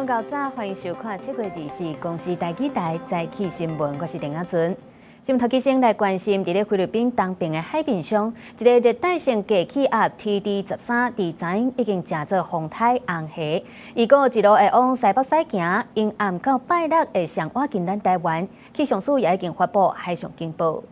朋友早，歡迎收看7月24公視台語台早起新聞，我是鄧阿純。新聞頭先來關心，佇咧菲律賓東邊的海面上，一个熱帶性低氣壓 TD 13，佇昨昏已經成做風颱紅霞，預估一路會往西北西行，陰暗到拜六會上倚近咱台灣。氣象署也已經發布海上警報。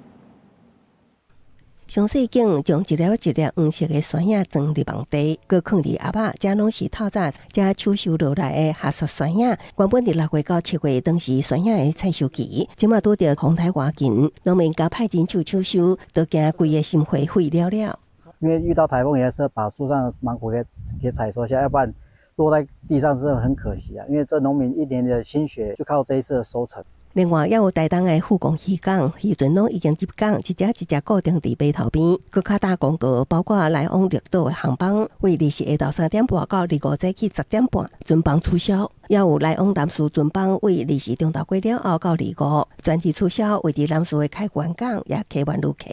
詳細景將一粒一粒黃色的酸葉裝入網袋，閣囥佇盒仔，這攏是透早才秋收落來的哈薩酸葉。原本佇6月到7月，當時酸葉的採收期，這馬拄著風颱倚近，農民共派人手秋收，都驚規个心血廢了了。因為遇到颱風，也是把樹上的芒果給採收下，要不然落在地上是很可惜啊。因為這農民一年的心血就靠這一次的收成。另外，也有台東的富岡漁港，漁船攏已經入港，一隻一隻固定佇碼頭邊。閣較大公告，包括來往綠島的航班，為24下晝3點半到25早起10點半，船班取消；也有來往南勢船班，為24中晝過了後到25全日取消，位佇南勢的開元港也客滿旅客。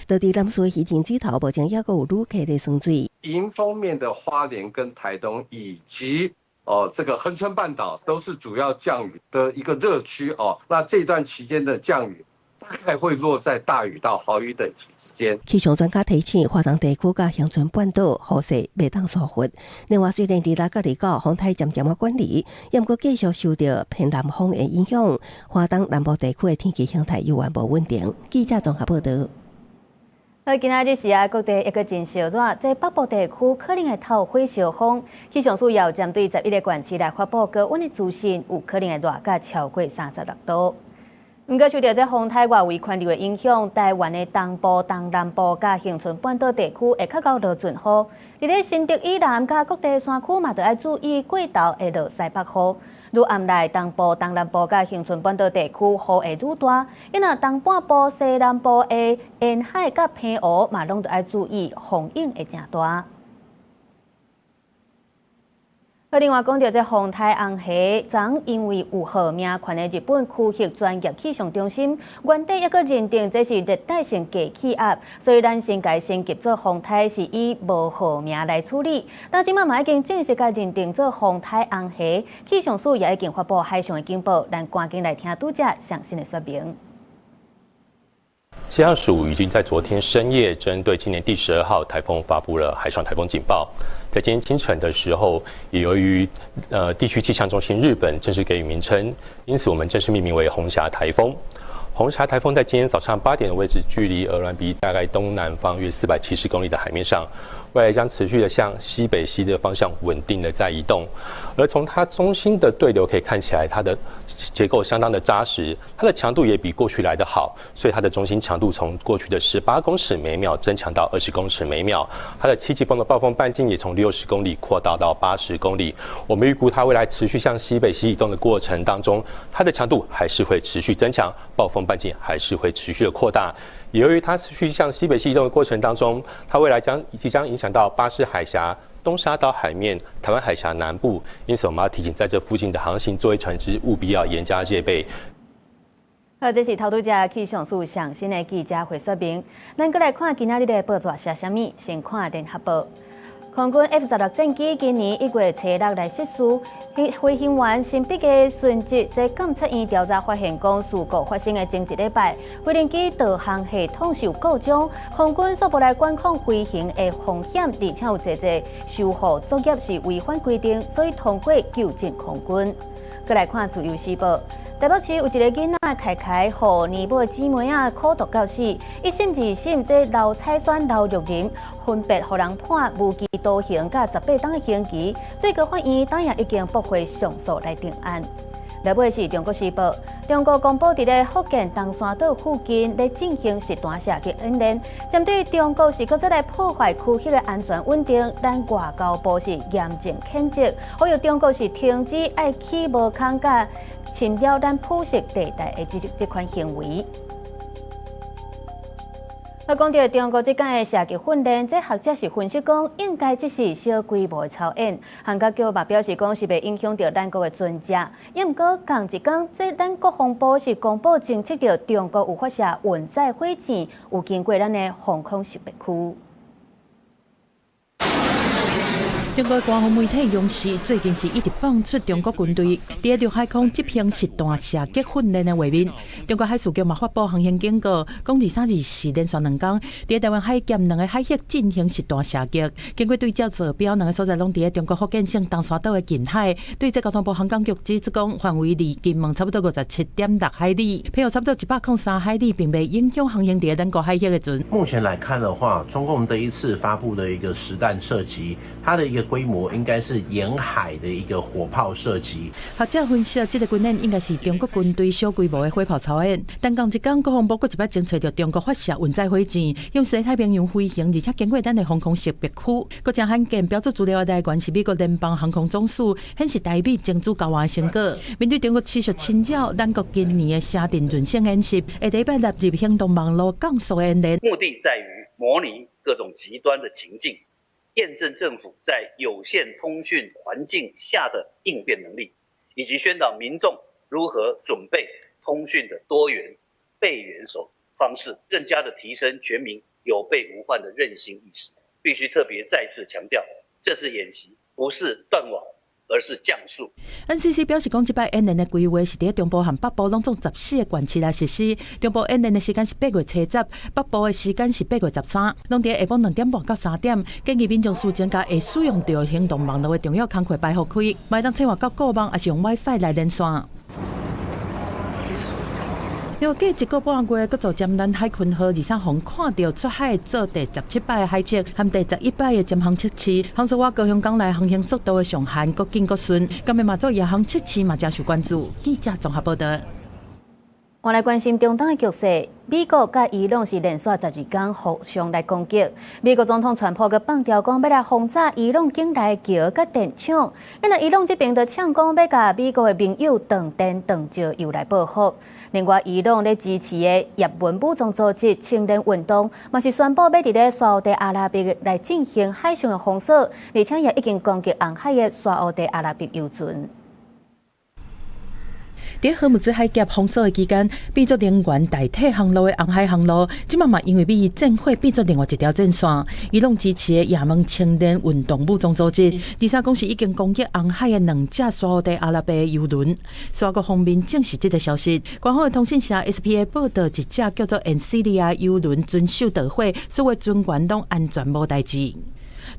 佇佇南勢的漁場水頭，目前猶閣有旅客咧耍水。迎風面的花蓮跟台東以及哦，這個恆春半島都是主要降雨的一個熱區哦。那這段期間的降雨大概會落在大雨到豪雨等級之間。氣象專家提醒，花東地區佮恆春半島雨勢袂當疏忽。另外，雖然26佮29風颱漸漸仔遠離，猶閣繼續受著偏南風的影響，花東南部地區的天氣形態猶原無穩定。記者綜合報道。好，今仔日時啊，各地猶閣真燒熱，這北部地區可能會透火燒風。氣象署也有針對11個縣市來發布高溫的資訊，有可能會熱甲超過36度。毋過受著這風颱外圍環流的影響，台灣的東部、東南部佮恆春半島地區會較𠢕落陣雨。佇咧新竹以南佮各地山區嘛，著愛注意過晝會落西北雨。愈暗來東部、東南部佮恆春半島地區雨會愈大，伊若東半部、西南部的沿海佮澎湖嘛，攏著愛注意風湧會誠大。另外講著這風颱紅霞，昨因為有號名權的日本區域專業氣象中心，原底猶閣認定這是熱帶性低氣壓，所以咱先共升級做風颱，是以無號名來處理。但這馬嘛已經正式共認定做風颱紅霞，氣象署也已經發布海上的警報，咱趕緊來聽拄才詳細的說明。氣象署已經在昨天深夜針對今年第12號颱風發布了海上颱風警報。在今天清晨的時候，也由於地區氣象中心日本正式給予名稱，因此我們正式命名為紅霞颱風。紅霞颱風在今天早上8點的位置，距離鵝鑾鼻大概東南方約470公里的海面上，未來將持續的向西北西的方向穩定的在移動。而從它中心的對流可以看起來，它的結構相當的紮實，它的強度也比過去來得好，所以它的中心強度從過去的18公尺每秒增強到20公尺每秒，它的七級風的暴風半徑也從60公里擴大到80公里。我們預估它未來持續向西北西移動的過程當中，它的強度還是會持續增強，暴風半徑還是會持續的擴大。也由於它持續向西北西移動的過程當中，它未來將即將影響到巴士海峽、東沙島海面、台灣海峽南部，因此我們要提醒在這附近的航行作業船隻務必要嚴加戒備。好，這是頭拄才氣象署上新的記者會說明。咱閣來看今仔日的報紙寫啥物，先看聯合報。空軍 F-16戰機今年1月初六來失事，飛行員新北的殉職，這監察院調查發現，講事故發生的前一禮拜，飛行機導航系統受故障，空軍煞無來管控飛行的風險，而且有濟濟修護作業是違反規定，所以通過糾正空軍。閣來看自由時報。台北市有一个囡仔凱凱，予年母的姊妹仔苦毒到死。一審、二審，這劉彩萱、劉玉玲分別予人判無期徒刑佮18冬的刑期。最高法院當夜已經駁回上訴來定案。落尾是中國時報，中國公布佇咧福建東山島附近咧進行實彈射擊演練，針對中國是閣再來破壞區域的安全穩定，咱外交部是嚴正譴責，呼籲中國是停止愛起無空佮侵擾咱灰色地帶的這款行為。啊，講著中國這擺的射擊訓練，這學者是分析講，應該只是小規模的操演。航監局嘛表示講，是袂影響著咱國的船隻。也毋過仝一工，這咱國防部是公布偵測著中國有發射運載火箭，有經過咱的防空識別區。中國官方媒體央視最近是一直放出中國軍隊佇陸海空執行實彈射擊訓練的畫面。中國海事局嘛發布航行警告，講二三二四連續兩工，佇臺灣海峽兩个海域進行實彈射擊。經過對照坐標，兩个所在攏佇中國福建省東沙島的近海。對這交通部航港局指出講，範圍離金門差不多57.6海里，譬如差不多103海里，並袂影響航行佇兩個海域的船。目前來看的話，中共這一次發布的一個實彈射擊，它的一個規模應該是沿海的一個火炮射擊。學者分析，這个軍演應該是中國軍隊小規模的火炮操演。但仝一工，國防部閣一擺偵揣著中國發射運載火箭，向西太平洋飛行，而且經過咱的防空識別區。閣誠罕見，標註資料的來源是美國聯邦航空總署，顯示台美情資交換成果。面對中國持續侵擾，咱國今年的城鎮韌性演習，下禮拜納入行動網路降速演練。目的在於模擬各種極端的情境，驗證政府在有限通訊環境下的應變能力，以及宣導民眾如何準備通訊的多元備援手方式，更加的提升全民有備無患的韌性意識。必須特別再次強調，這次演習不是斷網，而是降速。 NCC 表示講，這擺演練的規劃是佇中部和北部攏總14个縣市來實施。中部演練的時間是8月初10，北部的時間是8月13，攏佇下晡2點半到3點。建議民眾事前共會使用著行動網路的重要工課排予開，會當切換到固網，抑是用 WiFi 來連線。另外，過一個半月，閣做尖蘭海鯤號23號看著出海做第17擺的海測，和第11擺的潛航測試，航速倚高雄港內航行速度的上限，閣緊閣順。今日嘛做夜航測試嘛，誠受關注。記者綜合報導。我來關心中東的局勢，美國佮伊朗是連續12工互相來攻擊。美國總統川普閣放調講欲來轟炸伊朗境內橋佮電廠，因為伊朗這邊就嗆講欲共美國的盟友斷電斷石油來報復。另外，伊朗咧支持的葉門武裝組織青年運動，嘛是宣布欲佇咧沙烏地阿拉伯來進行海上的封鎖，而且也已經攻擊紅海的沙烏地阿拉伯油船。佇荷姆茲海峽封鎖的期間，變做能源代替航路的紅海航路，這馬嘛因為美伊戰火變做另外一條戰線。伊朗支持的也門青年運動武裝組織，二三講是已經攻擊紅海的兩隻沙烏地阿拉伯油輪。沙國方面證實這个消息。官方的通訊社 SPA 報導，一隻叫做 Ancilia 油輪船首著火，所有船員攏安全無代誌。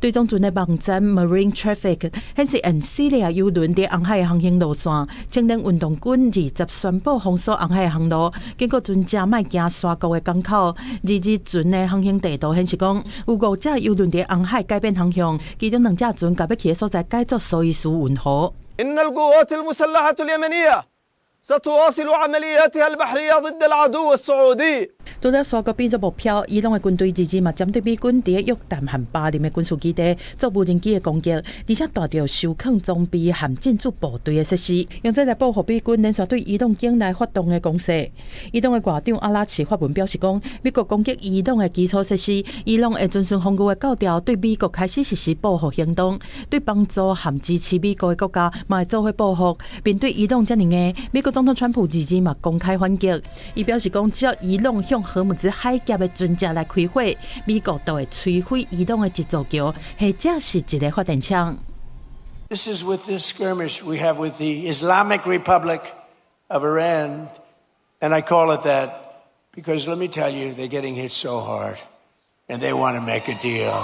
追蹤船的網站 Marine Traffic 顯示，Ancilia 油輪佇紅海的航行路線，青年運動軍20宣布封鎖紅海的航路，警告船隻莫行沙國的港口。22船的航行地圖顯示講，有五隻油輪佇紅海改變航向，其中兩隻船共欲去的所在改做蘇伊士運河。 إن القوات المسلحة اليمنية ستواصل عملياتها البحرية ضد العدو السعودي。除了沙國變做目標，伊朗的軍隊二二嘛針對美軍佇約旦和巴林的軍事基地做無人機的攻擊，而且彈著收囥裝備和進駐部隊的設施，用這來報復美軍連續對伊朗境內發動的攻勢。伊朗的外長阿拉奇發文表示講，美國攻擊伊朗的基礎設施，伊朗會遵循防禦的教條，對美國開始實施報復行動，對幫助和支持美國的國家嘛會做伙報復。面對伊朗遮爾硬，美國總統川普二二嘛公開反擊，伊表示講，只要伊朗向荷姆茲海峽的船隻來開火，美國就會摧毀伊朗的一座橋，或者是一个發電廠。 This is with this skirmish we have with the Islamic Republic of Iran, and I call it that because let me tell you, they're getting hit so hard, and they want to make a deal.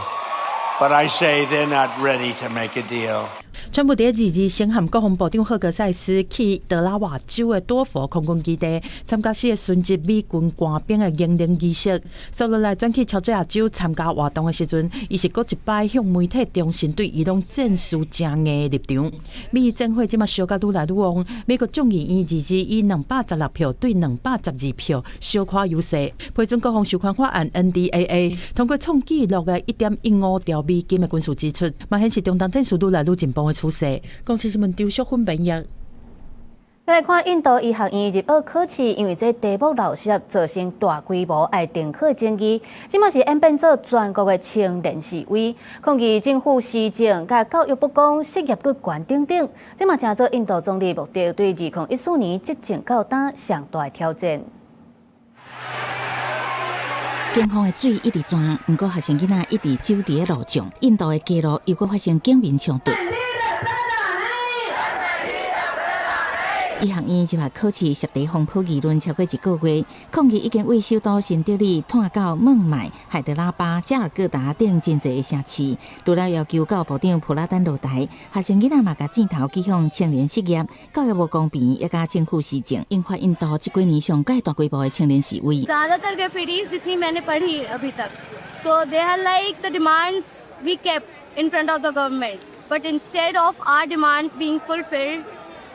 But I say they're not ready to make a deal. 川普佇二二先和國防部長赫格塞斯去德拉瓦州的多佛空軍基地參加四个殉職美軍官兵的迎靈儀式。紲落來轉去喬治亞州參加活動的時陣，伊是閣一擺向媒體重申對伊朗戰事誠硬的立場。美伊戰火這馬燒甲愈來愈旺，美國眾議院二二以216票對212票小可優勢批准國防授權法案 NDAA 通過創紀錄的1.15兆美金的軍事支出，嘛顯示中東戰事愈來愈緊繃的趨勢。公視新聞張淑芬編譯。來看印度醫學院入學考試，因為這題目漏失，造成大規模愛停考爭議，這馬是演變做全國的青年示威，抗議政府施政、佮教育不公、失業率懸等等。這嘛成做印度總理莫迪對2014年執政到今上大的挑戰。警方的水一直鑽，毋過學生囡仔一直走佇咧路上。印度的街路又閣發生警民衝突。醫學院就話考試涉地風波議論超過一個月，抗議已經為首都新德里拖到孟買、海德拉巴、加爾各答等真濟的城市。除了要求教育部長普拉丹落台，學生囡仔嘛共箭頭指向青年失業、教育無公平，抑佮政府施政，引發印度這幾年上蓋大規模的青年示威。 ज़्यादातर graffiti जितनी मैंने पढ़ी अभी तक, तो they are like the demands we kept in front of the government, but instead of our demands being fulfilled,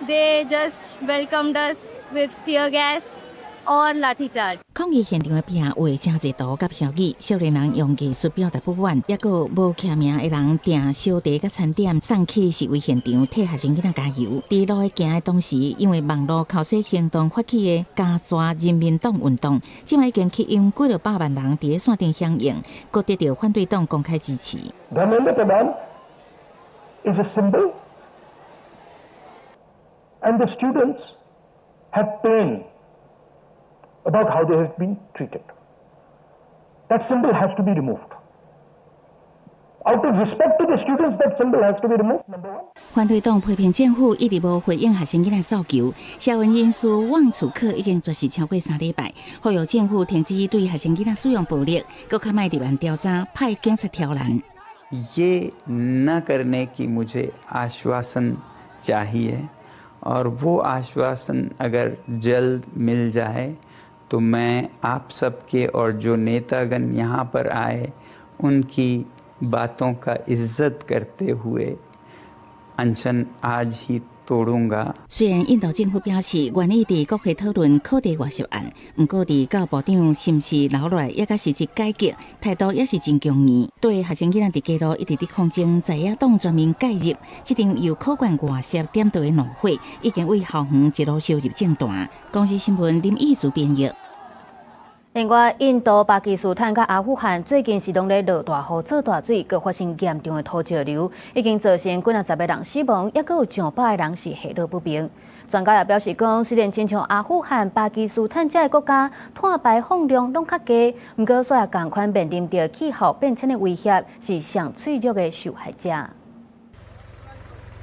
they just welcomed us with tear gas or lathi charge. 抗議現場的壁畫誠濟圖佮標語，少年人用藝術表達不滿，抑閣有無簽名的人訂小茶佮餐點送去示威現場，替學生囡仔加油。佇路的行的同時，因為網路哭訴行動發起的加沙人民黨運動，這擺已經吸引幾落百萬人佇咧線頂響應，閣得到反對黨公開支持。 Dharmendra Pradhan is a symbol. And the students have pain about how they have been treated. That symbol has to be removed. Out of respect to the students, that symbol has to be removed. Number one. 反對黨批評政府一直無回應學生囡仔訴求，社運人士旺楚克已經絕食超過3禮拜，呼籲政府停止對學生囡仔使用暴力，閣較莫立案調查，派警察挑人。 ये न करने की मुझे आश्वासन चाहिए और वो आश्वासन अगर जल्द मिल जाए तो मैं आप सबके और जो नेतागण यहाँ पर आए उनकी बातों का इज्जत करते हुए अनशन आज ही तोड़ूंगा。雖然印度政府表示願意佇國會討論課題外泄案，毋過佇教育部長是毋是留落來，抑閣實質改革態度也是真強硬。對學生囡仔佇街路一直佇抗爭，在野黨全面介入，這場由考卷外泄點著的怒火，已經為校園一路燒入政壇。公視新聞林義祖編譯。另外，印度、巴基斯坦佮阿富汗最近是攏咧落大雨、做大水，閣發生嚴重的土石流，已經造成幾若十個人死亡，抑閣有上百個人是下落不明。專家也表示講，雖然親像阿富汗、巴基斯坦這个國家碳排放量攏較低，毋過煞也仝款面臨著氣候變遷的威脅，是上脆弱的受害者。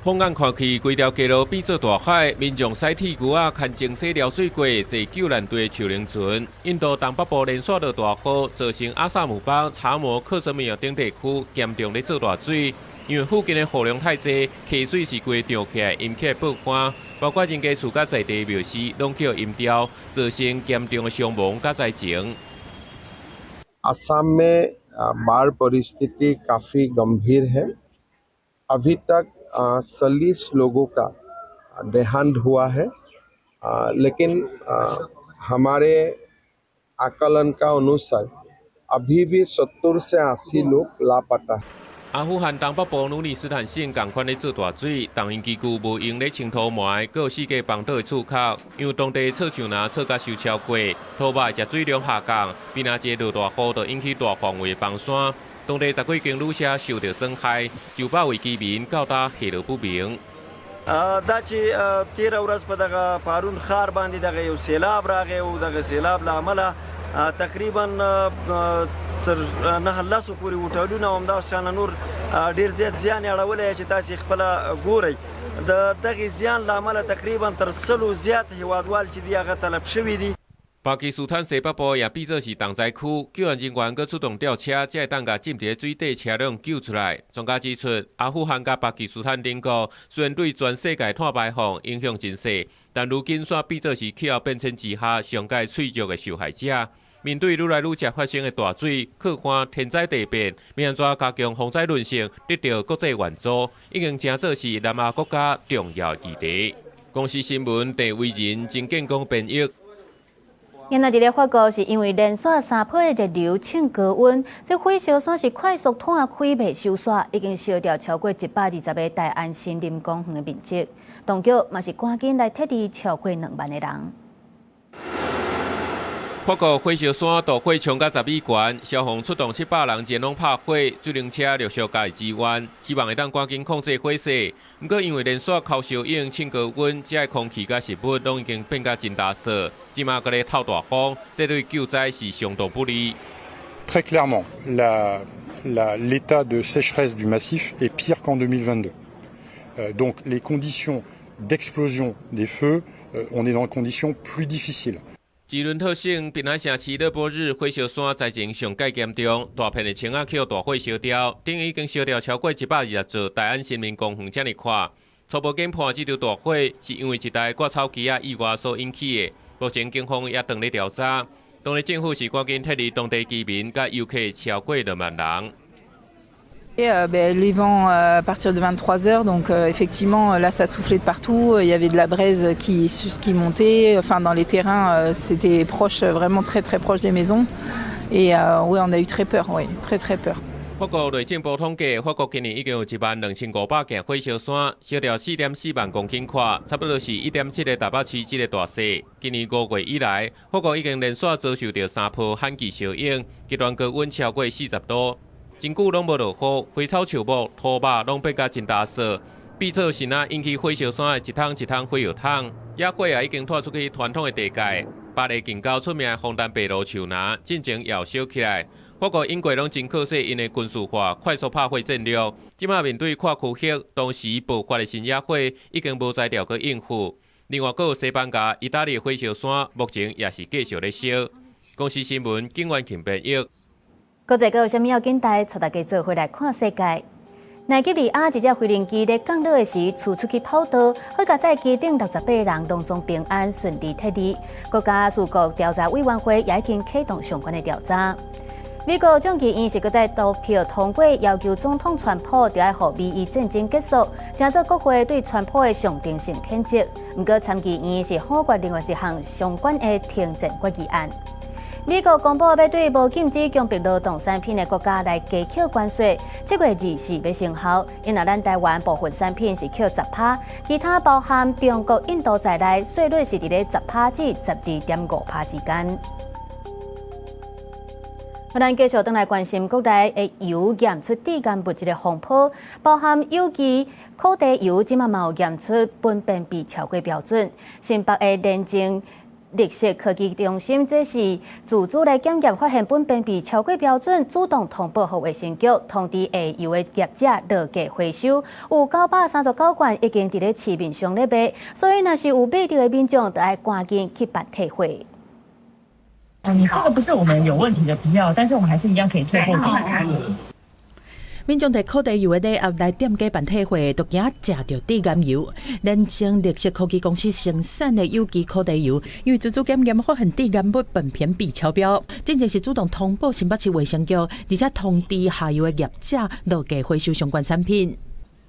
放眼看去，規條街路變做大海，民眾駛鐵牛仔、牽精洗撩水過，坐救難隊的樹靈船。印度東北部連續落大雨，造成阿薩姆邦、查謨、克什米爾等地區嚴重咧做大水。因為附近的雨量太濟，溪水是規漲起來，淹起來報岸，包括人家厝佮在地廟寺，攏予淹掉，造成嚴重的傷亡佮災情。 असम में बाढ़ परिस्थिति काफी गंभीर है। अभी तक 40 लोगों का देहांत हुआ है, लेकिन हमारे आकलन का अनुसार अभी भी 70 से 80 लोग लापता है。阿富汗東北部努爾斯坦省仝款咧做大水，重型機具無閒咧清土埋，閣有四界崩倒的厝殼，因為當地草樹林草甲收超過，土肉食水量下降，邊仔一個落大雨就引起大範圍的崩山。當地十幾間旅社受到損害，上百位居民到今下落不明。 دا چې تیره ورځ په دغه پارون ښار باندې دغه یو سیلاب راغی او دغه سیلاب له امله تقریبا تر نه لسو پورې هوټلونه او همداشان نور ډیر زیات زیان یې اړولی چې تاسې خپله ګورئ. د دغې زیان له امله تقریبا تر 100 زیات هیوادوال چې دي هغه تلف شوي دي。巴基斯坦西北部也變做是重災區，救援人員閣出動吊車，才會當共浸佇水底車輛救出來。專家指出，阿富汗佮巴基斯坦兩國雖然對全世界碳排放影響真細，但如今煞變做是氣候變遷之下上蓋脆弱的受害者。面對愈來愈常發生的大水，洘旱、天災地變，欲按怎加強防災韌性，得到國際援助，已經成做是南亞國家重要議題。公視新聞鄭惟仁、曾建功編譯。原來佇咧法國是因為連續三波的熱流衝高溫，這火燒山是快速湠開袂收煞，已經燒掉超過120個大安森林公園的面積。當局嘛是趕緊來撤離超過2萬个人。法國火燒山大火衝到10米懸，消防出動700人前往拍火，水冷車陸續加入支援，希望會當趕緊控制火勢。毋過因為連續烤燒已經衝高溫，遮的空氣佮食物攏已經變甲真焦燥，這馬閣咧透大風，這對救災是相當不利。Très clairement, l'état de sécheresse du massif est pire qu'en 2022. Donc les conditions d'explosion des feux, on est dans des conditions plus difficiles. 吉伦特省滨海城市勒波日火烧山灾情上蓋嚴重，大片的青仔予大火燒掉，等於已經燒掉超過120座大安森林公園遮爾寬。初步研判，這場大火是因為一台割草機仔意外所引起的。目前警方也正咧調查，當地政府是趕緊撤離當地居民佮遊客超過2萬人。 Et ben, les vents à partir de 23 heures, donc effectivement là ça soufflait de partout, il y avait de la braise qui montait, enfin dans les terrains c'était proche, vraiment très très proche des maisons. Et oui, on a eu très peur, oui, très très peur. 法國內政部統計，法國今年已經有1萬2500件火燒山，燒掉4.4萬公頃寬，差不多是1.7個台北市這个大細。今年5月以來，法國已經連續遭受著三波旱季效應，極端高溫超過40度。真久攏無落雨，花草樹木、土肉攏變甲真焦燥，變做是若引起火燒山的一桶一桶火藥桶。野火也已經拖出去傳統的地界，巴黎近郊出名的楓誕白滷樹林，進前也燒起來。法國、英國攏真靠勢𪜶的軍事化、快速拍火戰略，這馬面對跨區域同時爆發的新野火，已經無才調去應付。另外，閣有西班牙、意大利火燒山，目前也是繼續咧燒。公視新聞，景元慶編譯。國際閣有啥物要緊代，帶大家做伙來看世界。奈及利亞一隻飛行機咧降落的時，竄出去跑道，好佳哉機頂68人攏總平安順利撤離。國家事故調查委員會也已經啟動相關的調查。美國眾議院是閣再投票通過，要求總統川普著愛予美伊戰爭結束，成做國會對川普的象徵性譴責。毋過參議院是否決另外一項相關的停戰決議案。美國公布欲對無禁止強迫勞動產品的國家來加課關稅，7月24欲生效。因為咱台灣部分產品是課10趴，其他包含中國、印度在內，稅率是佇咧10趴至12.5趴之間。咱繼續轉來關心國內的油驗出致癌物這个風波，包含有機苦茶油，這馬嘛有驗出苯並芘超過標準。新北的聯政綠色科技中心，這是自主來檢驗，發現苯並芘超過標準，主動通報予衛生局，通知下游的業者落架回收。有939罐已經佇咧市面上咧賣，所以若是有買著的民眾，就愛趕緊去辦退貨。嗯，這個不是我們有問題的必要，但是我們還是一樣可以退貨給你。民眾佇苦茶油的禮盒來店家辦退貨，都驚食著致癌油。聯政綠色科技公司生產的有機苦茶油，因為自主檢驗發現致癌物苯並芘超標，進前是主動通報新北市衛生局，而且通知下游的業者落架回收相關產品。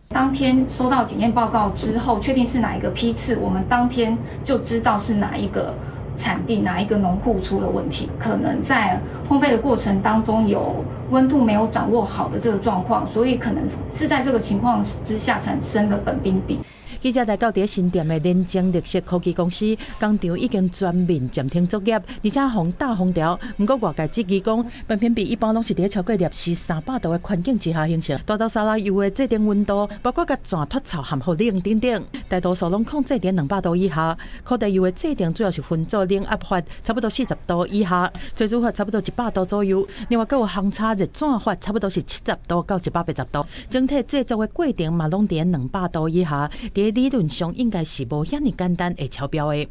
當天收到檢驗報告之後，確定是哪一個批次，我們當天就知道是哪一個產地哪一個農戶出了問題，可能在烘焙的過程當中有溫度沒有掌握好的這個狀況，所以可能是在這個情況之下產生的苯並芘。記者來到佇新店的聯政綠色科技公司工廠，已經全面暫停作業，而且予打封條。毋過外界質疑講，苯並芘一般攏是佇超過攝氏300度的環境之下形成，大豆沙拉油的製程溫度，包括共鑽脫臭含氟冷等等，大多數攏控制佇200度以下。苦茶油的製程主要是分做冷壓法，差不多40度以下；萃取法差不多100度左右。另外，閣有烘炒熱轉法，差不多是70度到180度。整體製作的過程嘛，攏佇200度以下。佇理論上應該是無遐爾簡單會超標的。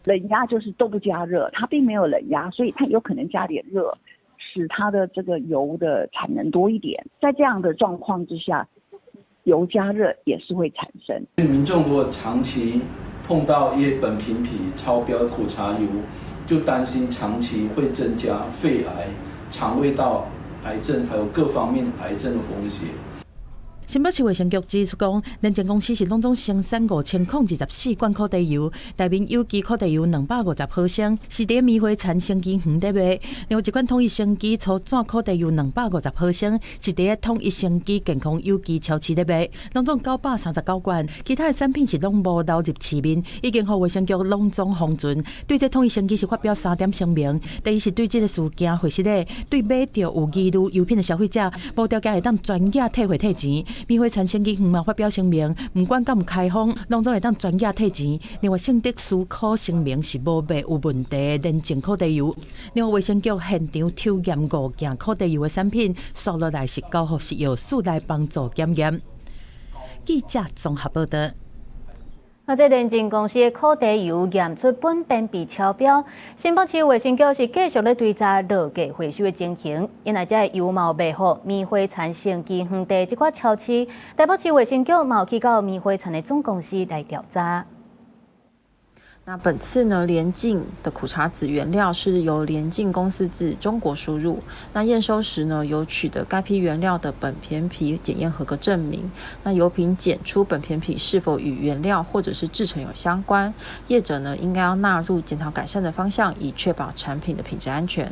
冷壓就是都不加熱，它並沒有冷壓，所以它有可能加點熱，使它的這個油的產能多一點。在這樣的狀況之下，油加熱也是會產生。民眾如果長期碰到一些苯並芘超標的苦茶油，就擔心長期會增加肺癌、腸胃道癌症，還有各方面癌症的風險。新北市衛生局指出講，聯政公司是攏總生產5024罐苦茶油，內面有機苦茶油250毫升，是佇棉花田生機園咧賣。另外一款統一生機粗轉苦茶油250毫升，是佇統一生機健康有機超市咧賣，攏總939罐。其他的產品是攏無流入市面，已經予衛生局攏總封存。對這統一生機是發表三點聲明：第一是對這个事件或是咧對買著有疑慮油品的消費者，無條件會當全額退貨退錢。棉花田生技园嘛發表聲明，毋管敢毋開放，攏總會當全額退錢。另外，聖德思科聲明是無賣有問題的連淨苦茶油。另外，衛生局現場抽驗五件苦茶油的產品，煞落來是交予食藥署來幫助檢驗。記者綜合報道。啊！這聯進公司的苦茶油驗出苯便秘超標，新北市衛生局是繼續咧追查落架回收的情形。因為這油嘛賣予棉花田生技園的這寡超市，台北市衛生局嘛有去到棉花田的總公司來調查。那本次呢，聯進的苦茶籽原料是由聯進公司自中國輸入。那驗收時呢，有取得該批原料的苯偏皮檢驗合格證明。那油品檢出苯偏皮是否與原料或者是製程有相關？業者呢，應該要納入檢討改善的方向，以確保產品的品質安全。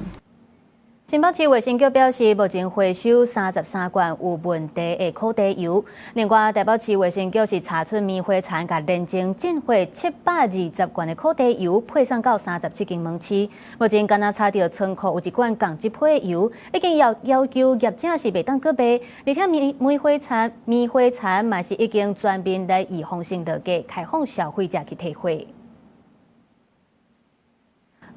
新北市衛生局表示，目前回收33罐有問題的苦茶油。另外，台北市衛生局是查出棉花田佮聯進進貨720罐的苦茶油，配送到37間門市。目前，敢若查著倉庫有一罐仝一批的油，已經要求業者是袂當閣賣，而且棉花田嘛是已經全面來預防性落架，開放消費者去提貨。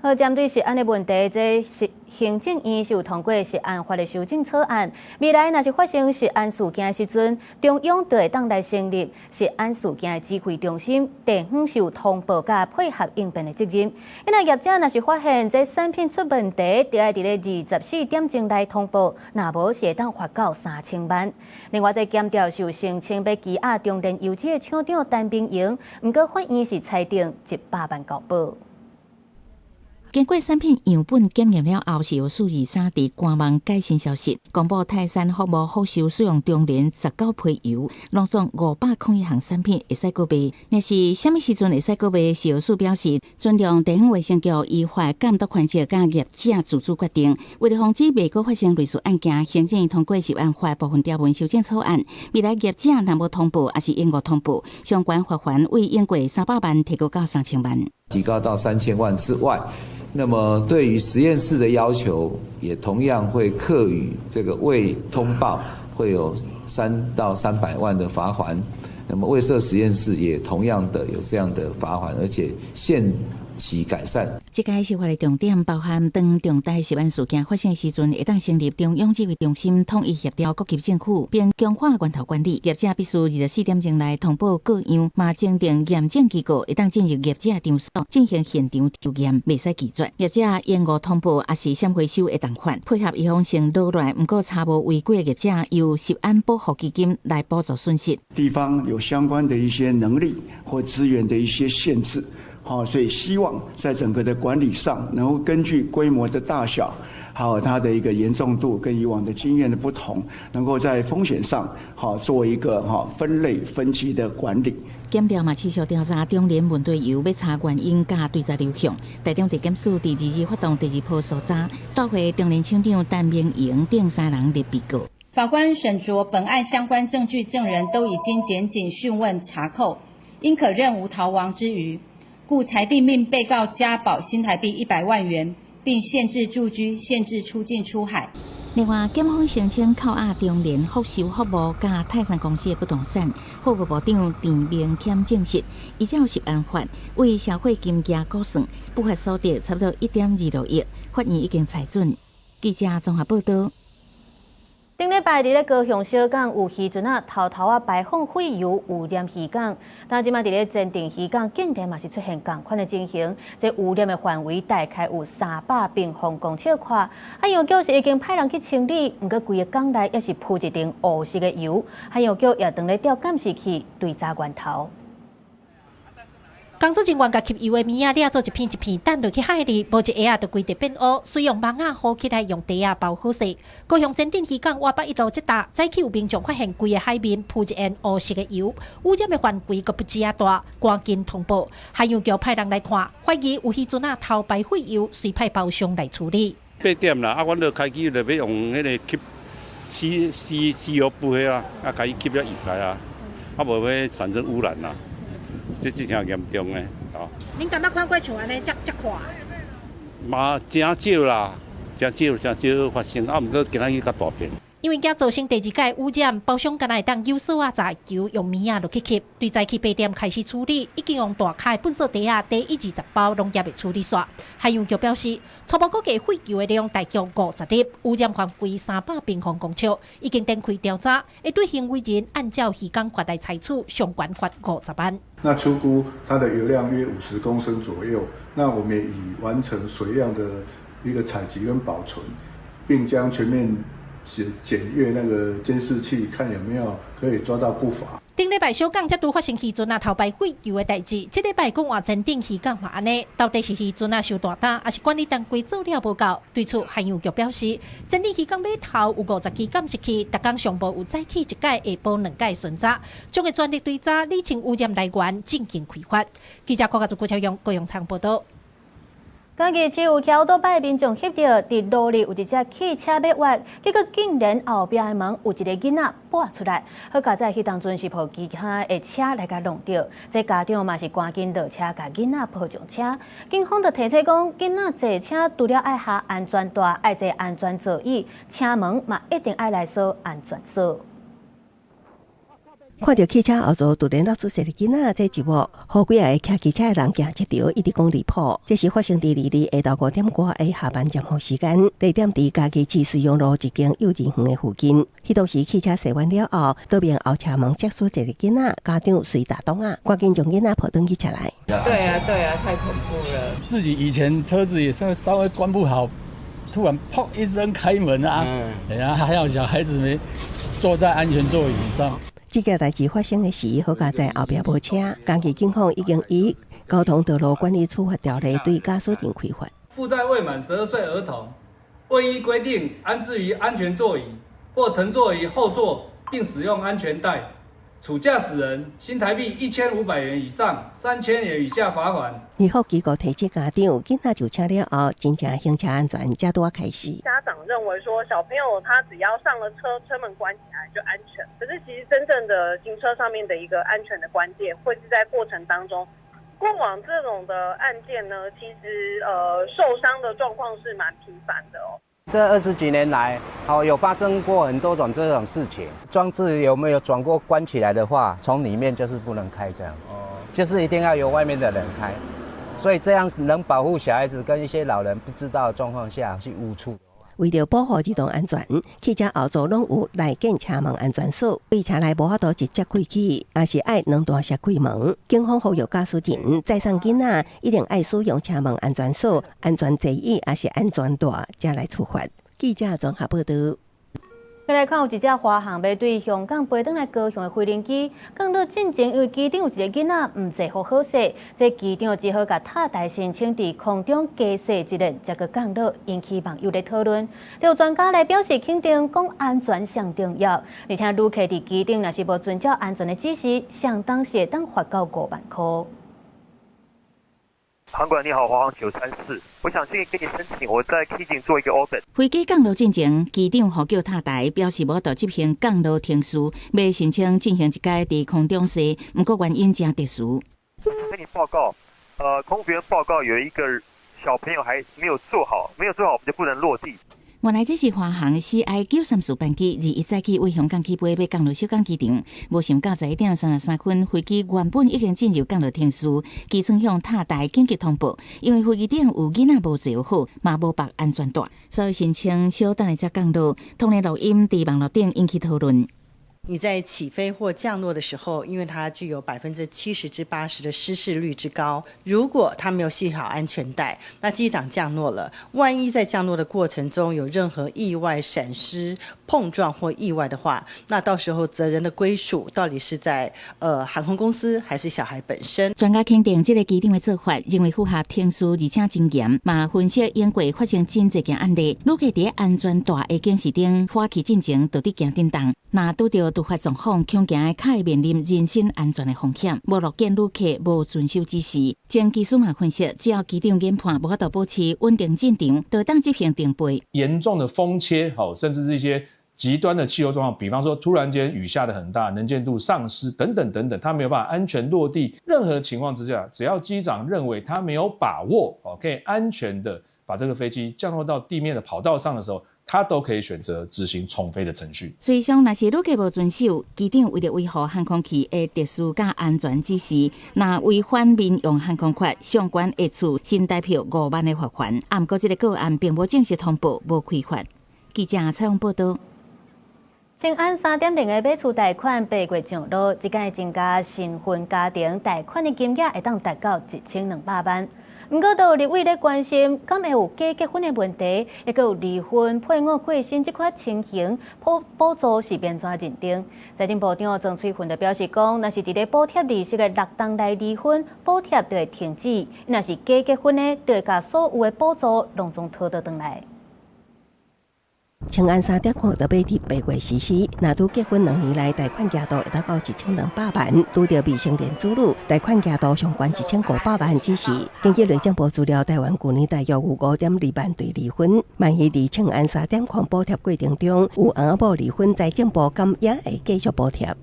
好，針對食安的問題，這是行政院是有通過食安法的修正草案。未來若是發生食安事件的時陣，中央就會當來成立食安事件的指揮中心，地方是有通報佮配合應變的責任。因為業者若是發現這產品出問題，就愛佇咧24點鐘內通報，若無是會當罰到3000萬。另外，這檢調是有聲稱欲羈押中聯油脂的廠長陳明榮，毋過法院是裁定100萬交保。經過產品樣本檢驗了後，食藥署23佇官網蓋新消息，公布泰山服務福壽使用中聯19批油，攏總501項產品會使閣賣。若是啥物時陣會使閣賣？食藥署表示，尊重地方衛生局依法監督權責佮業者自主決定。為了防止袂閣發生類似案件，行政院通過食安法部分條文修正草案，未來業者若無通報，抑是延誤通報，相關罰鍰為延過300萬提高到3000萬。提高到三千萬之外，那麼對於實驗室的要求，也同樣會課予這個未通報會有3到300萬的罰鍰。那麼未設實驗室也同樣的有這樣的罰鍰，而且限期改善。這個修法的重點包含當重大食安事件發生時陣，會當成立中央指揮中心，統一協調各級政府，並強化源頭管理。業者必須24點鐘內通報個樣，嘛指定驗證機構會當進入業者場所進行現場抽驗，袂使拒絕。業者延誤通報，抑是閃回收會當罰，配合預防性落來，毋過查無違規的業者，由食安保護基金來補助損失。地方有相關的一些能力或資源的一些限制。好，所以希望在整個的管理上，能夠根據規模的大小，還有它的一個嚴重度跟以往的經驗的不同，能夠在風險上，好做一個哈分類分級的管理。檢調嘛持續調查中聯問題油，欲查原因佮追責流向。台中地檢署佇22發動第二波搜查，帶回中聯廠長陳明榮等三人列被告。法官審酌本案相關證據證人都已經檢警訊問查扣，應可認無逃亡之虞。故裁定命被告加保新台幣100萬元，並限制住居、限制出境出海。另外，檢方聲稱扣押中聯福壽服務佮泰山公司的不動產，法務部長陳明謙證實，依照食安法，為社會金額估算，不法所得差不多1.26億，法院已經裁准。記者綜合報道。頂禮拜佇咧高雄小港有漁船仔偷偷仔排放廢油污染漁港，但這擺佇咧前鎮漁港竟然嘛是出現仝款的情形，這污染的範圍大概有300平方公尺寬。海洋局是已經派人去清理，毋過規个港內猶是鋪一層烏色的油。海洋局也正咧調監視器追查源頭。工作人員共吸油的物仔掠做一片一片，擲落去海裡，無一下仔就規塊變烏，隨用網仔糊起來，用袋仔包好勢。高雄前鎮漁港外北一路這搭，早起有民眾發現規个海面鋪一層烏色的油，污染的範圍閣不止遮大，趕緊通報海洋局派人來看，懷疑有漁船仔偷排廢油，隨派包商來處理。 8點啦，啊，阮就開始就欲用彼个吸吸吸吸油布彼啊，啊，共伊吸了油來啊，啊，無欲產生污染啦。這真正嚴重的，哦。恁敢捌看過像按呢遮遮闊？嘛，誠少啦，誠少誠少發生，啊，毋過今仔日較大片。因因為驚造成第二擺污染，包廂敢若會當有索仔雜球用棉仔落去吸。對早起8點開始處理，已經用大卡的糞掃袋仔，第一二十包攏猶未處理煞。海洋局表示，初步估計廢球的量大約50粒，污染範圍300平方公尺，已經展開調查，會對行為人按照漁港法來採取相關罰50萬。那初估它的油量約50公升左右，那我們也已完成水樣的一個採集跟保存，並將全面檢閱那個監視器，看有沒有可以抓到不法。頂禮拜小港才拄發生漁船仔偷排廢油的代誌，這禮拜閣換前鎮漁港嘛按呢，到底是漁船仔傷大膽，抑是管理單位做了無夠？對此，海洋局表示，前鎮漁港碼頭有50支監視器，逐工上無有早起一擺，下晡兩擺巡查，將會全力追查理清污染來源，進行開罰。記者郭家祖、郭超勇、高永昌報道。嘉義市有橋倒擺民眾翕著，佇路裡有一隻汽車欲倚，結果竟然後壁的門有一个囡仔跋出來，好佳哉彼當陣是予其他的車來共挵著，這家長嘛是趕緊落車，共囡仔抱上車。警方就提醒講，囡仔坐車除了愛繫安全帶，愛坐安全座椅，車門嘛一定愛來鎖安全鎖。看著汽車後座突然落出一个囡仔，這一幕，予幾个騎機車的人驚一著，一直講離譜。這是發生佇22下晝5點外的下班前後時間，地點佇嘉義市綏陽路一間幼兒園的附近。彼當時汽車駛彎了後，倒面後車門摔出一个囡仔，家長隨大擋仔，趕緊將囡仔抱轉去車內。對啊，對啊，太恐怖了。自己以前車子也是稍微關不好，突然砰一聲開門啊，然後還好小孩子沒坐在安全座椅上。這件代誌發生的時，好佳哉後壁無車，嘉義警方已經以交通道路管理處罰條例對駕駛人開罰。負載未滿12歲兒童，未依規定安置於安全座椅或乘坐於後座，並使用安全帶，處駕駛人新台幣1500元以上3000元以下罰款。兒福機構提醒家長，囡仔上車了後，真正行車安全才拄仔開始。家長認為說，小朋友他只要上了車，車門關起來就安全。可是其實真正的行車上面的一個安全的關鍵，會是在過程當中。過往這種的案件呢，其實受傷的狀況是蠻頻繁的哦。這20幾年來，哦，有發生過很多種這種事情。裝置有沒有轉過關起來的話，從裡面就是不能開這樣子，就是一定要由外面的人開。所以這樣能保護小孩子跟一些老人不知道的狀況下去誤觸。為著保護兒童安全，汽車後座攏有內建車門安全鎖，對車內無法度直接開啟，也是愛兩段式開門。警方呼籲駕駛人載送囡仔，一定愛使用車門安全鎖、安全座椅，抑是安全帶，才來出發。記者綜合報導。再來看，有一隻華航欲對香港飛轉來高雄的飛行機降落進前，因為機頂有一个囡仔毋坐予好勢，這機長只好共塔台申請佇空中加踅一輪，才閣降落，引起網友的討論。有專家來表示肯定，講安全上重要，而且旅客佇機頂若是無遵照安全的指示，相當是會當罰到5萬塊。航管你好，華航934，我想先跟你申請，我在機頂做一個 orbit。飛機降落進前，機長呼叫塔台，表示無法度執行降落程序，欲申請進行一擺佇空中踅，毋過原因誠特殊。跟你報告，空服員報告有一個小朋友還沒有坐好，沒有坐好，我們就不能落地。原來這是華航 CI 934班機，21早起對香港起飛，欲降落小港機場，無想到11點33分，飛機原本已經進入降落程序，機艙向塔台緊急通報，因為飛機頂有囡仔無坐好，嘛無縛安全帶，所以申請小等下才降落。通聯錄音佇網路頂引起討論。你在起飛或降落的時候，因為它具有70%至80%的失事率之高，如果他沒有繫好安全帶，那機長降落了，萬一在降落的過程中有任何意外、閃失、碰撞或意外的話，那到時候責任的歸屬到底是在航空公司還是小孩本身？專家肯定這个機長的做法，認為符合程序，而且真嚴。嘛分析英國發生真濟件案例，旅客佇安全帶的警示燈發起進前，就佇驚振動，若拄著突發狀況，恐驚較會面臨人身安全的風險。無樂見旅客無遵守指示。前機師嘛分析，只要機長研判無法度保持穩定進場，就當執行停飛。嚴重的風切，甚至是一些極端的氣候狀況，比方說突然間雨下得很大，能見度喪失等等等等，他沒有辦法安全落地。任何情況之下，只要機長認為他沒有把握，哦，可以安全的把這個飛機降落到地面的跑道上的時候，他都可以選擇執行重飛的程序。隨上若是旅客無遵守，機長為著維護航空器的秩序佮安全指示，若違反民用航空法，上懸會處新台票5萬的罰鍰。啊，毋過這个個案並無正式通報，無開罰。記者採訪報導。青安3.0的買厝貸款8月上路，這擺增加新婚家庭貸款的金額會當達到1200萬。毋過，都有立委咧關心，敢會有假結婚的問題，抑閣有離婚、配偶過身這款情形，補助是欲按怎認定？財政部長曾翠芬就表示講，若是佇咧補貼利息的6冬內離婚，補貼就會停止；若是假結婚的，就會共所有的補助攏總討倒轉來。青安3.0就欲佇8月實施，若拄結婚2年內貸款額度會達到1200萬，拄著未成年子女貸款額度上懸1500萬只是。根據內政部資料，台灣舊年大約有5.2萬對離婚。萬一佇青安3.0補貼過程中有翁仔某離婚，財政部敢也會繼續補貼。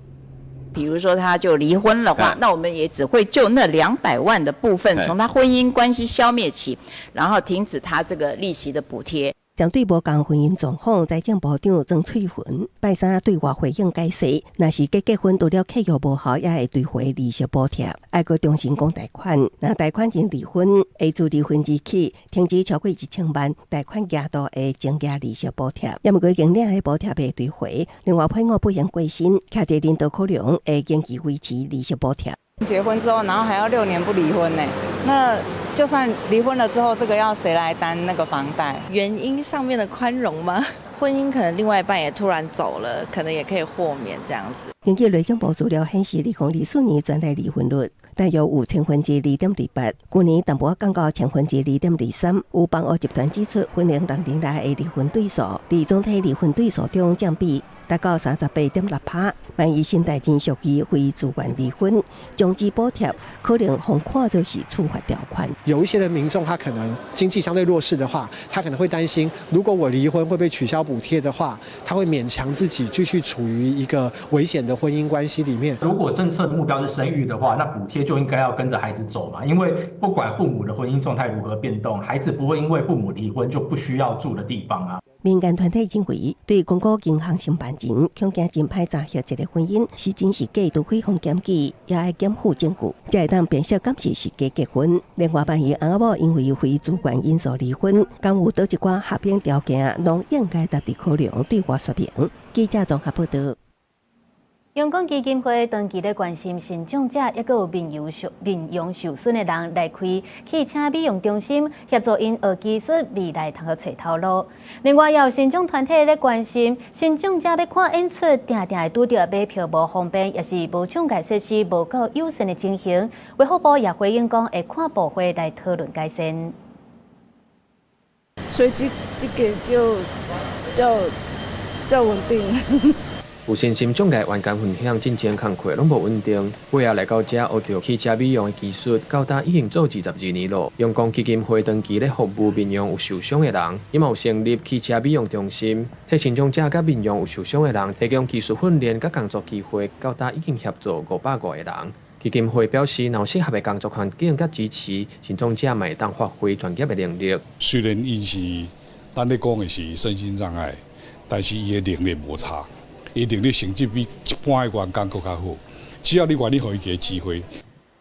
比如說他就離婚的話，那我們也只會就那200萬的部分，從他婚姻關係消滅起，然後停止他這個利息的補貼。針對無仝婚姻狀況，財政部長曾翠芬拜三對外回應解釋，若是假結婚除了契約無效，也會追回利息補貼。猶閣重新講貸款，若貸款人離婚，會自離婚日起停止超過1000萬貸款額度的增加利息補貼，也毋過已經領的補貼會追回。另外，配偶不幸過身，徛佇人都可能會延期維持利息補貼。結婚之後，然後還要6年不離婚呢？那就算離婚了之後，這個要誰來擔那個房貸？原因上面的寬容嗎？婚姻可能另外一半也突然走了，可能也可以豁免這樣子。根據內政部資料顯示，2024年全台離婚率大約有2.28%，舊年淡薄仔降到2.23%。有房屋集團指出，婚齡6年內的離婚對數，佇總體離婚對數中佔比達到38.6%。萬一信貸人屬於非自願離婚，終止補貼可能予看做是處罰條款。有一些的民眾，他可能經濟相對弱勢的話，他可能會擔心，如果我離婚會被取消補貼的話，他會勉強自己繼續處於一個危險的婚姻關係裡面。如果政策的目標是生育的話，那補貼就應該要跟着孩子走嘛，因為不管父母的婚姻狀態如何變動，孩子不會因為父母離婚就不需要住的地方啊。民間團體認為，對公股銀行承辦人恐驚真歹查核一个婚姻是真是假，除非予檢舉，也愛檢附證據，才會當辨識敢是是假結婚。另外，萬一翁仔某因為非主觀因素離婚，敢有佗一寡合併條件，攏應該值得考量對外說明。記者綜合報導。陽光基金會長期咧關心身障者，抑閣有面容受損的人來開汽車美容中心，協助𪜶學技術，未來通好揣頭路。另外，也有身障團體咧關心，身障者欲看演出，定定會拄著買票無方便，抑是無障礙設施無夠友善的情形。衛福部也回應講，會跨部會來討論改善。所以這個就較穩定。有身心障礙員工分享，進前工課攏無穩定，尾仔來到遮學著汽車美容的技術，到今已經做22年咯。陽光基金會長期咧服務面容有受傷的人，伊嘛有成立汽車美容中心，替身障者佮面容有受傷的人提供技術訓練佮工作機會，到今已經協助500外個人。基金會表示，若有適合的工作環境佮支持，身障者嘛會當發揮專業的能力。雖然𪜶是咱咧講的是身心障礙，但是伊的能力無差。伊能力成績比一般的員工閣較好，只要你願意予伊一个機會。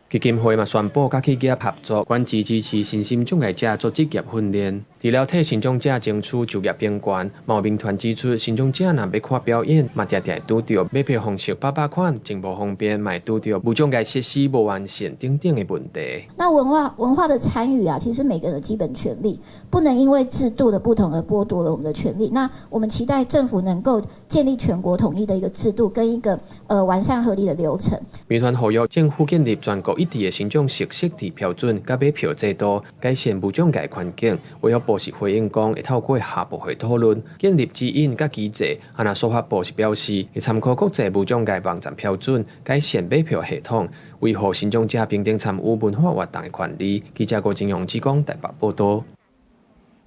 基金會嘛宣布，佮企業合作，專職支持身心障礙者做職業訓練，除了替身障者爭取就業平權，嘛有民團指出，身障者若欲看表演，嘛定定會拄著買票方式百百款，真無方便，嘛會拄著無障礙設施無完善等等的問題。那文化的參與啊，其實每個人的基本權利，不能因為制度的不同而剝奪了我們的權利。那我們期待政府能夠建立全國統一的一個制度，跟一個完善合理的流程。民團呼籲政府建立全國一致的身障設施標準，佮買票制度，改善無障礙環境。衛福部是回應講，會透過跨部會討論，建立指引佮機制。啊，若司法部是表示，會參考國際無障礙網站標準，改善買票系統，維護身障者平等參與文化活動的權利。記者郭金勇志講台北報導。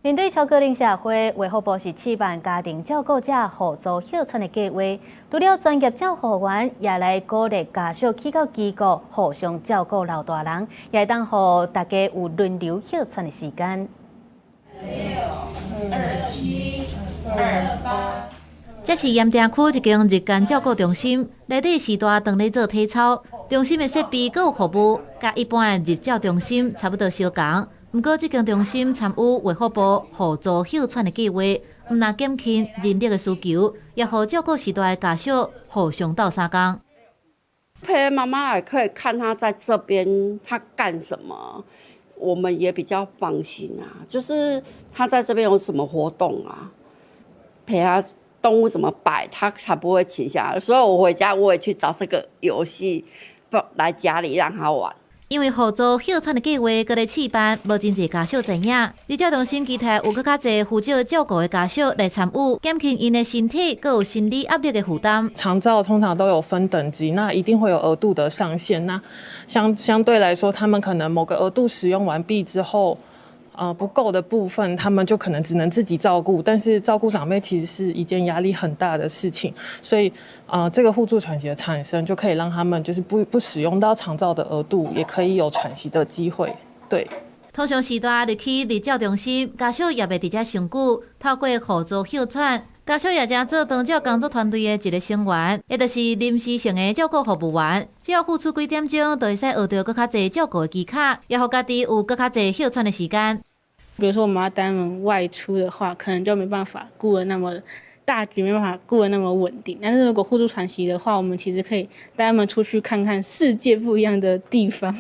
面對超高齡社會，衛福部是試辦家庭照顧者互助歇喘的計劃，除了專業照護員，也來鼓勵家屬去到機構互相照顧老大人，也會當予大家有輪流歇喘的時間。 6、2、7、2、8。這是鹽埕區一間日間照顧中心，內底序大當咧做體操。中心的設備閣有服務，佮一般的日照中心差不多相仝。毋過，這間中心參與衛福部互助歇喘的計劃，毋但減輕人力的需求，也予照顧序大的家屬互相鬥相共。陪媽媽來可以看她在這邊，她幹什麼，我們也比較放心啊。就是她在這邊有什麼活動啊，陪她動物怎麼擺，她才不會停下來。所以我回家我也去找這個遊戲，來家裡讓她玩。因為互助歇喘的計劃閣咧試辦，無真濟家屬知影。日照中心期待有閣較濟負責照顧的家屬來參與，減輕𪜶的身體閣有心理壓力的負擔。長照通常都有分等級，那一定會有額度的上限。那相對來說，他們可能某個額度使用完畢之後，不夠的部分，他們就可能只能自己照顧。但是照顧長輩其實是一件壓力很大的事情，所以這個互助喘息的產生，就可以讓他們就是不使用到長照的額度，也可以有喘息的機會。對。通常序大入去日照中心，家屬也袂佇遮上久，透過互助歇喘，家屬也成做長照工作團隊的一個成員，也就是臨時性的照顧服務員。只要付出幾點鐘，就會使學著閣較濟照顧的技巧，也予家己有閣較濟歇喘的時間。比如說我們要帶他們外出的話，可能就沒辦法顧得那麼大局，沒辦法顧得那麼穩定。但是如果互助喘息的話，我們其實可以帶他們出去看看世界不一樣的地方，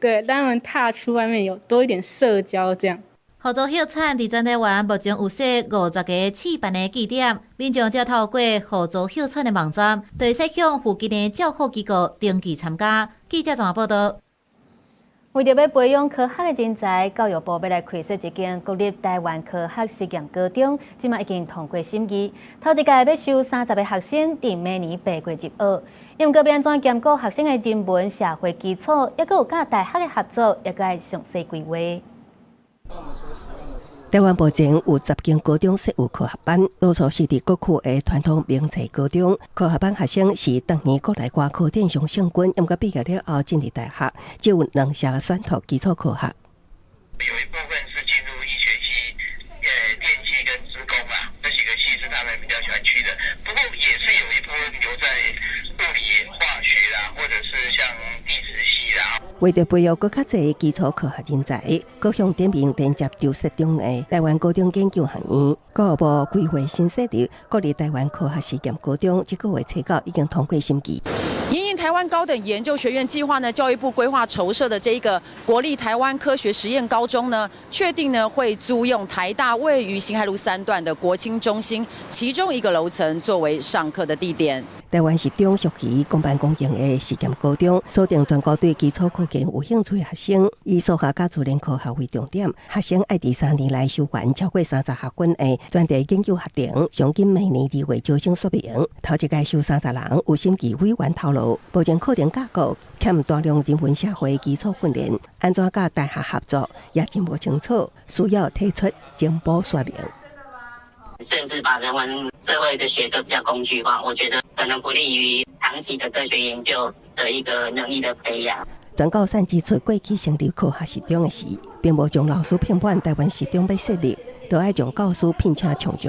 對，帶他們踏出外面有多一點社交這樣。互助歇喘佇全台灣目前有設50個試辦的據點，民眾只要透過互助歇喘的網站，就會使向附近的照護機構登記參加。記者綜合報道。為著欲培養科學的人才，教育部欲來開設一間國立臺灣科學實驗高中，這馬已經通過審議。頭一屆欲收30個學生，佇明年8月入學。毋過欲按怎兼顧學生的人文社會基礎，猶閣有佮大學的合作，猶閣愛詳細規劃。臺灣目前有10間高中設有科學班，多數是佇各區的傳統明濟高中。科學班學生是當年國內外考點上勝軍，毋過畢業了後進入大學，只有兩成選讀基礎科學。有一部分是進入醫學系、電機跟資工啊，這幾個系是他們比較喜歡去的。不過也是有一部分留在物理、化學啦，或者是像地質系啦。為著培育閣較濟基礎科學人才，閣向點名連接籌設中的臺灣高等研究學院，教育部規劃新設立國立臺灣科學實驗高中，這個月初九已經通過審議。因應臺灣高等研究學院計劃呢，教育部規劃籌設的這一個國立臺灣科學實驗高中呢，確定呢會租用台大位於辛亥路3段的國青中心其中一個樓層作為上課的地點。臺灣實中屬於公辦公營的實驗高中，鎖定全國對基礎科研有興趣的學生，以數學佮自然科學為重點。學生愛佇3年內修完超過30學分的專題研究課程，上緊明年2月招生說明。頭一屆收30人，有審計委員透露，目前課程架構欠大量人文社會基礎訓練，按怎佮大學合作也真無清楚，需要提出增補說明。甚至把人文社會的學科比較工具化，我覺得可能不利於長期的科學研究的一個能力的培養。全教授指出，過去成立科學實中的時，並無將老師聘滿臺灣實中欲設立，都愛將教師聘請充足。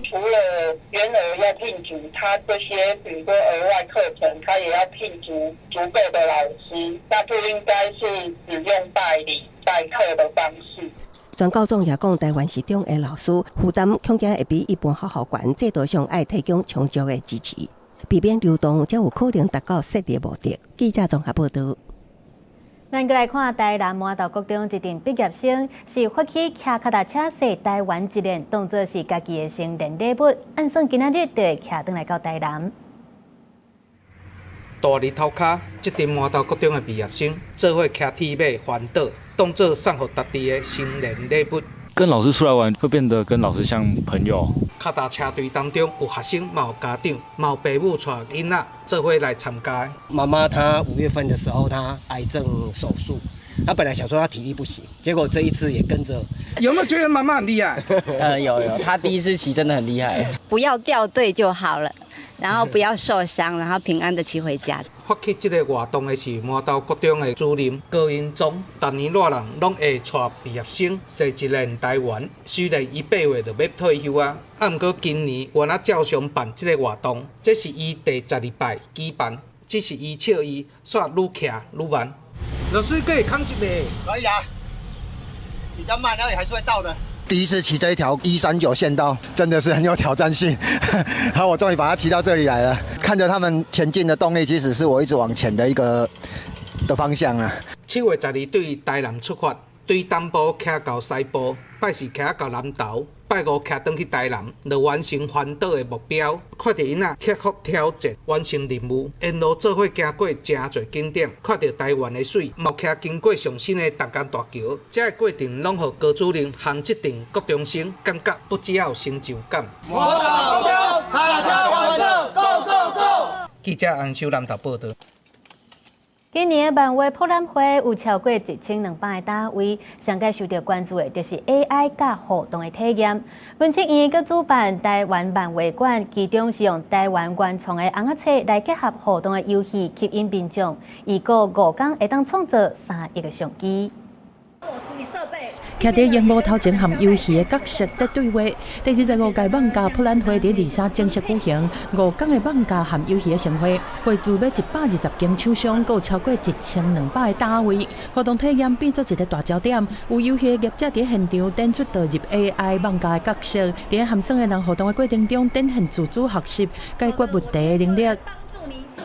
除了員額要聘足，他這些比如說額外課程，他也要聘足足夠的老師，那不應該是只用代理代課的方式。全教總也講，臺灣實中的老師負擔恐驚會比一般學校懸，制度上愛提供充足的支持，避免流動，才有可能達到設立目的。記者綜合報道。咱閣來看台南饃頭國中一陣畢業生是發起騎跤踏車踅台灣一年，當做是家己的成年禮物，按算今仔日就會騎轉來到台南。大日頭跤，這陣饃頭國中的畢業生做伙騎鐵馬環島，當做送予家己的新年禮物。跟老師出來玩，會變得跟老師像朋友。跤踏車隊當中有學生，嘛有家長，嘛有爸母帶囡仔做伙來參加。媽媽她5月份的時候，她癌症手術，他本來想說他體力不行，結果這一次也跟着。有沒有覺得媽媽很厲害？有，他第一次騎真的很厲害。不要掉隊就好了，然後不要受傷，然後平安的騎回家。發起這個活動的是麻豆國中的主任高英宗，逐年熱人攏會帶畢業生踅一輪台灣。雖然伊8月就欲退休啊，毋過今年原來照常辦這個活動，這是伊第12擺舉辦，只是伊笑伊煞愈騎愈慢。老師可以扛起沒？可以啊，比較慢，但也還是會到的。第一次騎這一條139縣道，真的是很有挑戰性。好，我終於把它騎到這裡來了。看着他們前進的動力，其實是我一直往前的一個的方向啊。7月12對台南出發，對東部騎到西部，拜四騎到南投，拜五騎轉去台南，就完成環島的目標。看著𪜶仔克服挑戰，完成任務，沿路做伙行過誠濟景點，看著台灣的水，嘛騎經過上新的淡江大橋，這個過程攏予高主任和這陣國中生感覺不只有成就感。我打中卡車環島，Go Go Go！記者洪秀南投報道。今年的漫畫博覽會有超過1200個單位，上蓋受到關注的就是 AI 佮互動的體驗。文策院閣主辦台灣漫畫館，其中是用台灣原創的尪仔冊來結合互動的遊戲，吸引民眾。預估5天會當創造3億个商機。徛佇螢幕頭前和遊戲的角色佇對話。第25屆漫畫博覽會佇23正式舉行，5天的漫畫和遊戲的盛會，會聚欲120間廠商，閣有超過1200個單位。互動體驗變做一個大焦點。有遊戲的業者佇現場展出導入 AI 漫畫的角色，佇和耍的人互動的過程中，展現自主學習、解決問題的能力。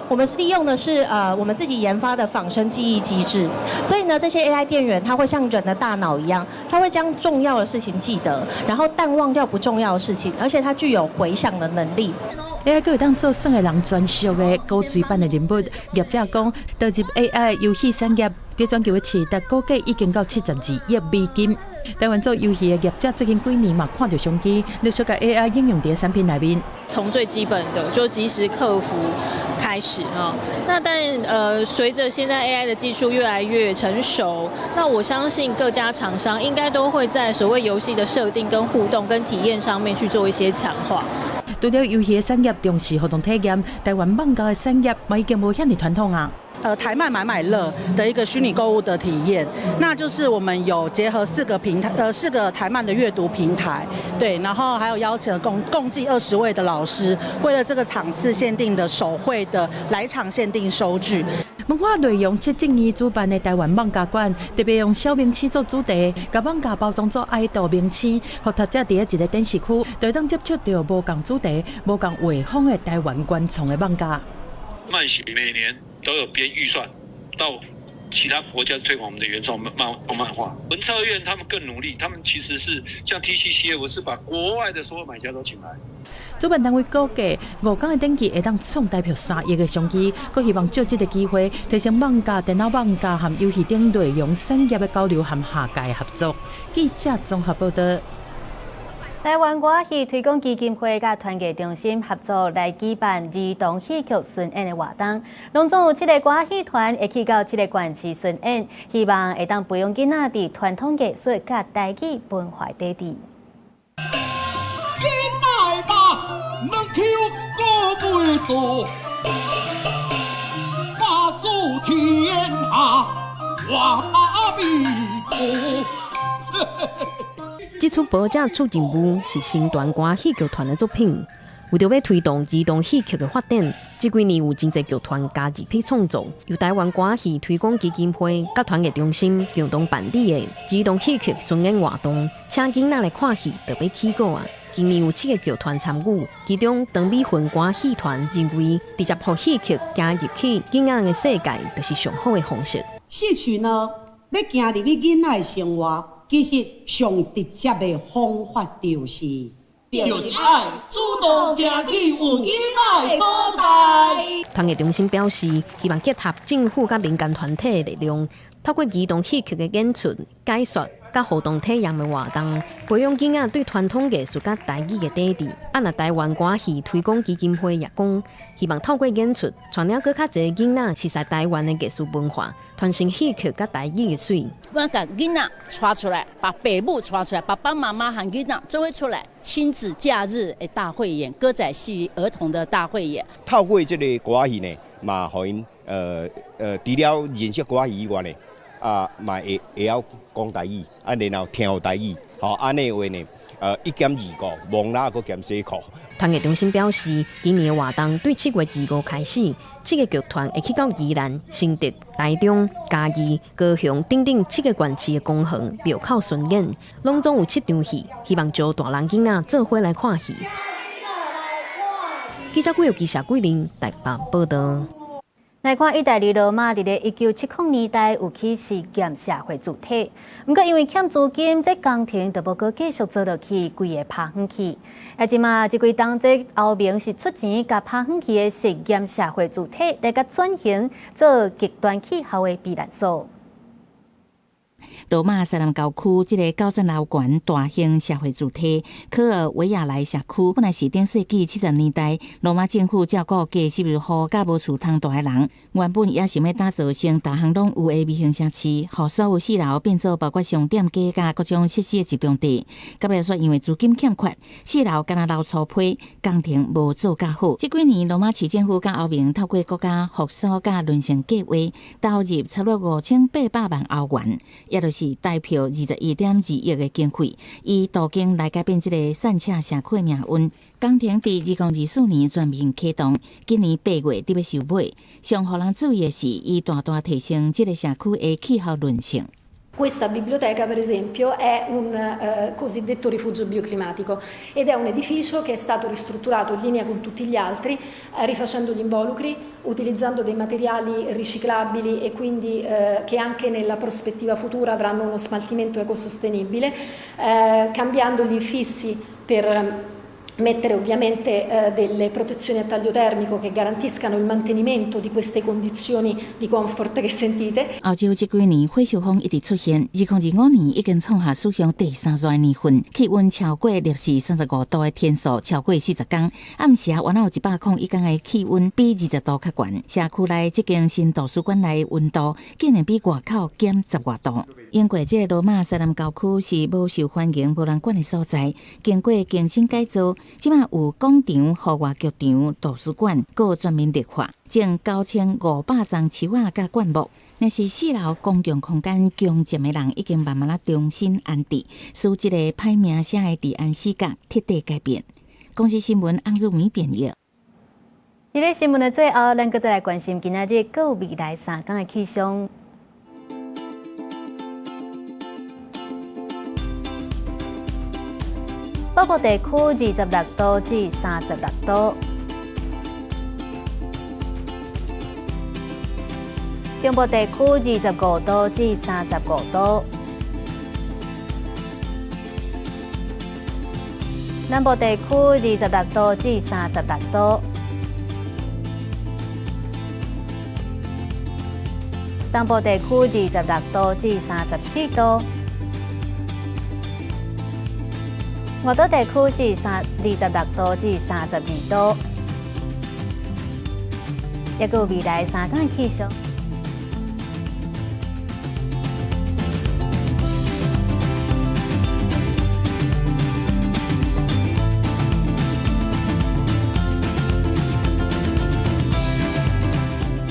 我們是利用的是我們自己研發的仿生記憶機制，所以呢，這些 AI 店員他會像人的大腦一樣，他會將重要的事情記得，然後淡忘掉不重要的事情，而且它具有回想的能力。 AI 閣會當做耍的人專屬的高水版的人物，業者講導入 AI 遊戲產業，佇全球的市值估計已經到72億美金。台灣做遊戲的業者最近幾年嘛看著商機，陸續共 AI 應用佇產品內面。從最基本的就即時客服開始啊，那但隨着現在 AI 的技術越來越成熟，那我相信各家廠商應該都會在所謂遊戲的設定、跟互動、跟體驗上面去做一些強化。除了遊戲的產業重視互動體驗，台灣網購的產業嘛已經無遐爾傳統啊。台漫買買樂的一個虛擬購物的體驗，那就是我們有結合4個平台，4個台漫的閱讀平台，對，然後還有邀請共計20位的老師，為了這個場次限定的手繪的來場限定收據。文化內容策展院主辦的台灣漫畫館，特別用小明星做主題，共漫畫包裝做愛豆明星，予讀者佇一个展示區，就會當接觸著無仝主題、無仝畫風的台灣原創的漫畫。漫協每年都有編預算到其他國家推廣我們的原創漫畫。文策院他們更努力，他們其實是像 TCCF 是把國外的所有買家都請來。主辦單位估計5天的展期會當創台票3億的商機，閣希望藉這个機會提升漫畫、電腦漫畫和遊戲等內容產業的交流和下屆合作。記者綜合報道。台灣歌仔戲推廣基金會佮團藝中心合作來舉辦兒童戲劇巡演的活動，攏總有7个歌仔戲團會去到7个縣市巡演，希望會當培養囡仔佇傳統藝術佮台語文化底底。囡仔吧，兩口閣袂输，家祖天下我阿弥陀。這齣婆仔出任務是新團歌戲劇團的作品，為著欲推動兒童戲劇的發展，這幾年有真濟劇團加入去創作，由台灣歌戲推廣基金會佮團藝中心共同辦理的兒童戲劇巡演活動，請囡仔來看戲就欲起鼓啊！今年有7個劇團參與，其中陳美雲歌戲團認為，直接予戲劇加入去囡仔的世界，就是上好的方式。戲曲呢，欲行入去囡仔的生活，其實上直接的方法就是愛主動行去有囡仔的所在。團藝中心表示，希望結合政府佮民間團體的力量，透過兒童戲劇的演出、解說、佮互動體驗的活動，培養囡仔對傳統藝術佮台語的底底。啊，若台灣歌戲推廣基金會也講，希望透過演出，帶領閣較濟囡仔熟悉台灣的藝術文化，傳承戲曲佮台語的媠。我共囡仔帶出來，把爸母帶出來，爸爸媽媽和囡仔做伙出來，親子假日的大匯演，歌仔戲兒童的大匯演。透過這个歌仔戲呢，嘛，予𪜶除了認識歌仔戲以外呢，啊，嘛會曉講台語，啊，然後聽台語，吼，按呢話呢，一兼二顧，摸蜊閣兼洗褲。團藝中心表示，今年的活動對7月25開始，七个劇團會去到宜蘭、新竹、台中、嘉義、高雄等等七个縣市的公園廟口巡演，攏總有七場戲，希望招大人囡仔做伙來看戲。記者郭玉記者桂林台北報道。來看意大利羅馬佇咧1970年代有起實驗社會住宅，毋過因為欠資金，這工程就無閣繼續做落去，規个拍遠去。啊，這馬這幾冬這歐盟是出錢共拍遠去的實驗社會住宅來共轉型做極端氣候的避難所。羅馬西南郊區這个九層樓懸大型社會住宅科爾維亞萊社區，本來是頂世紀70年代羅馬政府照顧低收入戶佮無厝通蹛的人，原本也想欲打造成逐項攏有的微型城市，予所有四樓變做包括商店街佮各種設施的集中地。到尾煞因為資金欠缺，四樓干焦留粗坯，工程無做較好。這幾年羅馬市政府佮歐盟透過國家復甦佮韌性計畫，投入差不多5800萬歐元，也就是台票21.2億的經費，以途徑來改變這个散赤社區的命運。工程佇2024年全面啟動，今年8月佇欲收尾。上予人注意的是，伊大大提升這个社區的氣候韌性。 Questa biblioteca, per esempio, è un cosiddetto rifugio bioclimatico ed è un edificio che è stato ristrutturato in linea con tutti gli altri, rifacendo gli involucri, utilizzando dei materiali riciclabili e quindi che anche nella prospettiva futura avranno uno smaltimento ecosostenibile, cambiando gli infissi per mettere ovviamente delle protezioni a taglio termico che garantiscano il mantenimento di queste condizioni di comfort che sentite。歐洲這幾年火燒風一直出現，2025年已經創下史上第三熱年份，氣溫超過攝氏35度的天數超過40天。暗時啊，原來有101工的氣溫比20度較懸。社區內這間新圖書館內溫度竟然比外口減10外度。英國這個羅馬西南郊區是無受歡迎、無人管的所在，經過更新改造，這馬有廣場、戶外劇場、圖書館，閣全面綠化，種9500叢樹仔佮灌木。若是四樓公共空間強佔的人已經慢慢仔重新安置，使這个歹名聲的治安死角徹底改變。公視新聞翁汝美編譯。佇咧新聞的最後，咱閣再來關心今仔日閣未來3天的氣象。北部地區26度至36度，中部地區25度至35度，南部地區26度至36度，東部地區26度至34度。外島地區是26度至32度，抑閣有未來3天的氣象。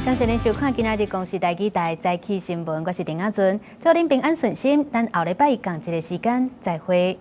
感謝您收看今仔日公視台語台早起新聞，我是陳亞尊，祝您平安順心。咱後禮拜仝一个時間再會。